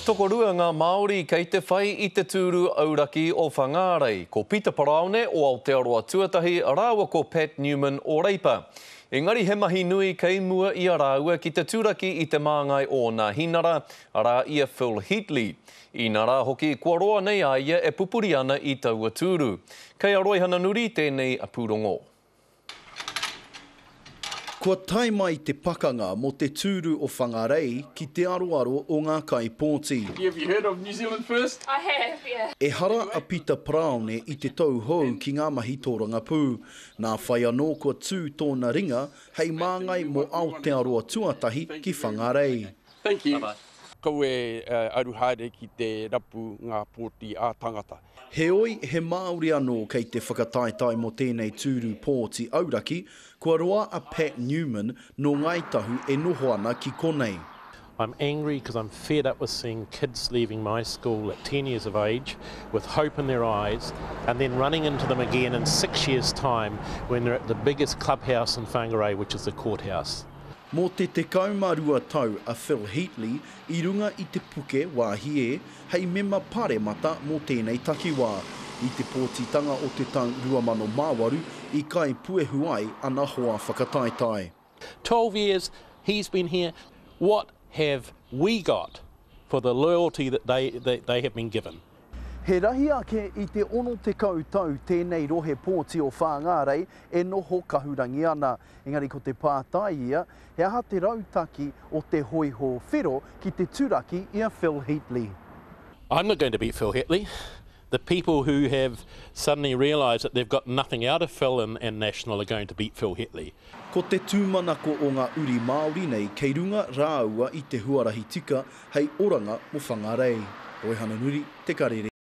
Tokorua ngā Māori kei te whai i te tūru auraki o Whangārei, ko Pita Paraone o Aotearoa Tuatahi rāua ko Pat Newman o Reipa. Engari he mahi nui kei mua i a rāua ki te turaki i te māngai o Nāhinara, arā i a Phil Heatley. Inarā hoki, kua roa nei a ia e pupuri ana i taua tūru. Kei a Roihana Nuri tēnei pūrongo. Kua tae mai te pakanga mō te tūru o Whangarei ki te aroaro o ngā kaipōti. Have you heard of New Zealand First? I have, yeah. Ehara a Pita Paraone i te tauhou ki ngā mahi tōrangapū. Nā whai anō kua tū tōna ringa hei māngai mō Aotearoa Tuatahi ki Whangarei. Thank you. Kaua e aru haere ki te rapu ngā pōti ā-tangata. Heoi, he Māori anō kei te whakataetae mō tēnei tūru pōti auraki, kua roa a Pat Newman nō Ngāi Tahu e noho ana ki konei. I'm angry because I'm fed up with seeing kids leaving my school at 10 years of age with hope in their eyes and then running into them again in six years time when they're at the biggest clubhouse in Whangarei which is the courthouse. Mō te 12 tau a Phil Heatley i runga i te puke wāhi e, hei mema paremata mō tēnei takiwā. I te pōtitanga o te tau 2008 i kai puehu ai ana hoa whakataetae. 12 years he's been here, what have we got for the loyalty that they, that they have been given? He rahi ake i te 60 tau tēnei rohe pōti o Whāngārei e noho kahurangi ana. Engari ko te pātai ia, he aha te rautaki o te hōiho whero ki te turaki i a Phil Heatley? I'm not going to beat Phil Heatley. The people who have suddenly realised that they've got nothing out of Phil and, and National are going to beat Phil Heatley. Ko te tūmanako o ngā uri Māori nei kei runga rāua i te huarahi tika hei oranga mō Whangarei. Roihana Nuri, Te Karere.